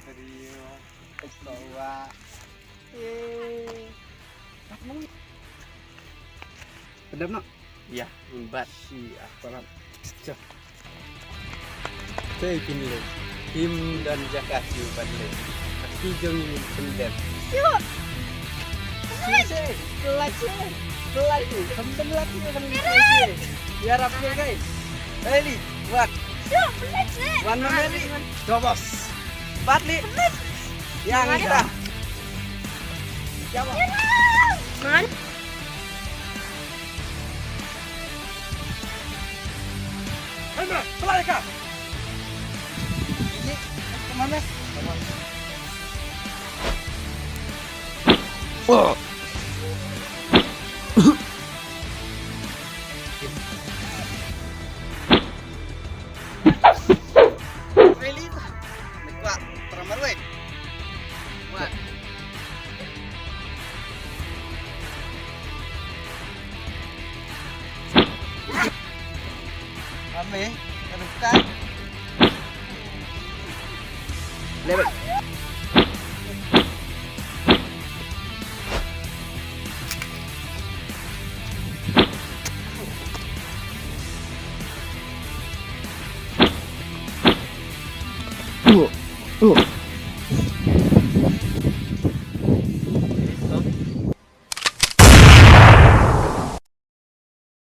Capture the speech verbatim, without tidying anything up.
Rio, Kowa. Ye. Pendam no. Ya, bat. Si, ah, param. Cah. Cai pin le. Im dan jaka si bat le. Aki jong ini pendam. Yuk. Si, si. Pelat si. Pelat si. Kembali lagi kan. Ya rap ya guys. Eli, buat. Yuk, pelat si. Wan Meli. Dobos. Bat li. Pelat. Yang kita. Siapa? Mana? Hendra, pelai ka. Ini kemana? Wah. Really? Nikuat teramarwek. Kuat. Ame, teruskan. Level. Uh, uh.